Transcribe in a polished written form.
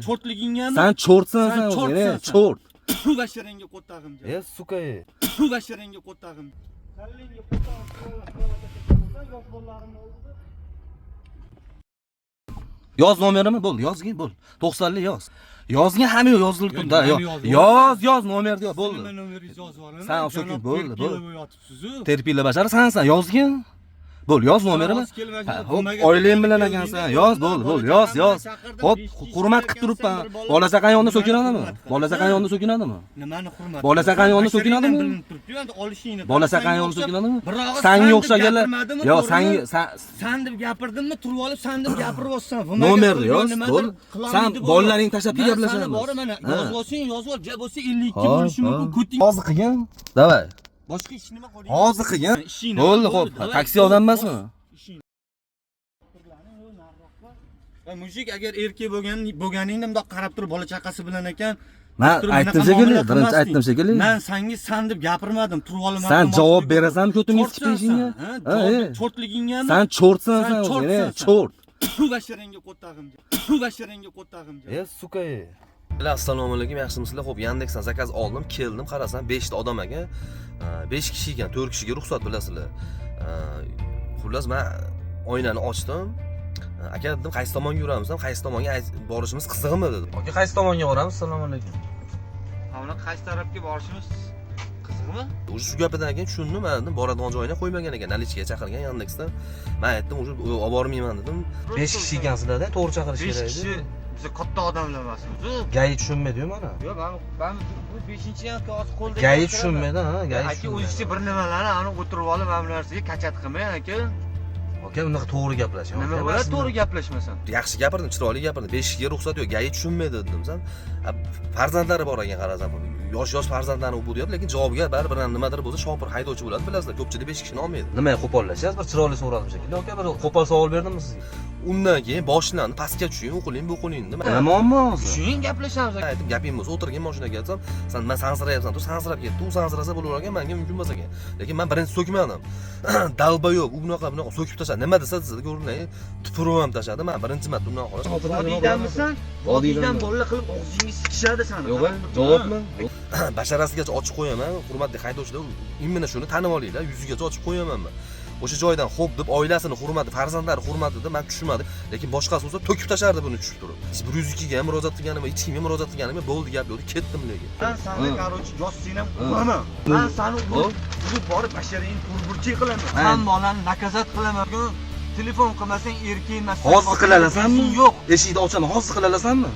Chortligingami? San chortsan Sen sen o'zing, chortsan sen. Chort. Basharangga qo'tag'im. E, сука. Basharangga qo'tag'im. Kallangga qo'tag'im. Yosh bolalarimni oldida. Yoz nomerimni bo'ldi, yozgin bo'ldi. 90lik yoz. Yozgin hamma yo'q yozilib turdi. Nimani Yoz, yozib yoz, yoz nomerni yoz bo'ldi. Nima nomeringizni yozib olaman? San so'kin bo'ldi, bo'ldi. Yotibsiz-u. Terpila bashara sansan, yozgin. Bo'l, yoz nomerimni. Hozir kelib Ha, mana Hop, nimaga oilang bilan kelding? ekansan. Yoz, bo'ldi, bo'ldi, yoz, yoz. Chaqirdim, Hop, 5 kishi hurmat qilib ekansan, turibman. bir bola- Bola chaqang yonida Nimani so'kinadimi? hurmat Bola chaqang qilasan? yonida so'kinadimi? Nimani hurmat? Bola chaqang yonida Basharangdan so'kinadimi? bilinib turibdi-yu, endi olishingni. Bola Sanga chaqang yonida o'xshab so'kinadimi? bir og'iz Sanga san deb o'xshaganlar. gapirmadimi, Yo, to'g'rimi? sanga san San deb gapirdimmi, turib olib san deb gapiryapsan. Nomerni yoz, bo'ldi. San bolalaringni tashlab kelib gaplashamiz. Bor mana, Ha. yozib olsang, yozib ol. Ja bo'lsa 52 bo'lishi mumkin. Ko'ting. Hozir qilgin. Давай. Boshqa ish nima qo'ling? Hozir qilgin. Ishing nima? Bo'ldi, xo'p. Давай. Taksi odam emasmi? Ishing. Va mujik agar erkak bo'lgan bo'lganingda bundoq qarab turib bola chaqasi bilan ekan. Man turib aytdim bunaqa shekilli, muomala birinchi qilmasding. aytdim shekilli. Man sanga san deb gapirmadim, turib olib San javob berasanmi ko'timga Chortsan siqib ishingga? sen, ha? Ha, Javob e. chortligingami? San chortsan Sen sen o'zing, chortsan sen. chort. Basharangga qo'tag'im. Basharangga qo'tag'im. E, сука. Assalomu alaykum, yaxshimisizlar? Xo'p, Yandexdan zakaz oldim, keldim, qarasam 5 ta odam ekan. 5 kishi ekan, 4 kishiga ruxsat bilasizlar. Xullas, men oynani ochdim. Aka dedim, qaysi tomonga yuramiz? Qaysi tomonga borishimiz qizig'mi dedim. Aka, qaysi tomonga boramiz? Assalomu alaykum. Mana qaysi tarafga borishimiz qizig'mi? Уже shu gapidan keyin tushundim, man dedim, boradigan joyini qo'ymagan ekan, наличка ga chaqirgan Yandexdan. Men aytdim, уже olib bormayman dedim. 5 kishi ekansizlar-da, to'g'ri chaqirish 5 kishi biz katta odamlar emasmiz. Gai tushunmaydi-yu mana. Yo'q, men bu 5-chi ham hozir qo'lda. Gai tushunmaydi, ha, gai Aka o'zicha bir nimalarni ani o'tirib olib mana bu narsaga kachat qilmang aka. Aka, unaqa to'g'ri gaplashing. Nima bo'ladi to'g'ri gaplashmasam? Yaxshi gapirdim, chiroyli gapirdim. 5 kishiga ruxsat yo'q, gai tushunmaydi dedim san. Farzandlari bor ekan qarasam. Yosh-yosh farzandlarini u bu deyapti, lekin javobga baribir ham nimadir bo'lsa shopir haydovchi bo'ladi, bilasizlar, ko'pchilik 5 kishini olmaydi. Nimaga qo'pollashyapsiz? Bir chiroyli so'radim shekilli. Aka, bir qo'pol savol berdimmi sizga? Undan keyin boshlandi, pastga tushing, o'qiling, bu qiling dedim. Nima muammo hozir? Tushing gaplashamiz aka. Aytdim, gaping bo'lsa o'tirgin mashinaga desam, san man sansirayapsan, tur sansirab ketdi. U sansirasa bo'lavergan, menga mumkin emas ekan. Lekin men birinchi so'kmadim. Долбоёб, u bunaqa bunaqa so'kib tashladi. Nima desa desa ko'rinay, tupurib ham tashladi. Men birinchi marta undan xolos. Vodiydanmisan? Vodiydan bolalar qilib og'zingga sikishadi sani. Javobmi? Basharasigacha ochib qo'yaman, hurmatli haydovchilar, именно shuni tanib olinglar, yuzigacha ochib qo'yaman men. O'sha joydan xo'p deb oilasini hurmati, farzandlari hurmati deb men tushunmadim. Lekin boshqasi bo'lsa to'kib tashardi buni tushib turib. 102 ga ham murojaat qilganim, hech kimga murojaat qilganim yo'q, bo'ldi gap yo'q, ketdim lekin. Men seni короче yozsang ham uraman. Men seni urib borib basharangni to'rtburchak qilaman. Hamma bolani наказать qilaman. Bugun telefon qilmasang erkak emassan. Hozir qilalasanmi? Yo'q. Eshikni ochaman, hozir qilalasanmi?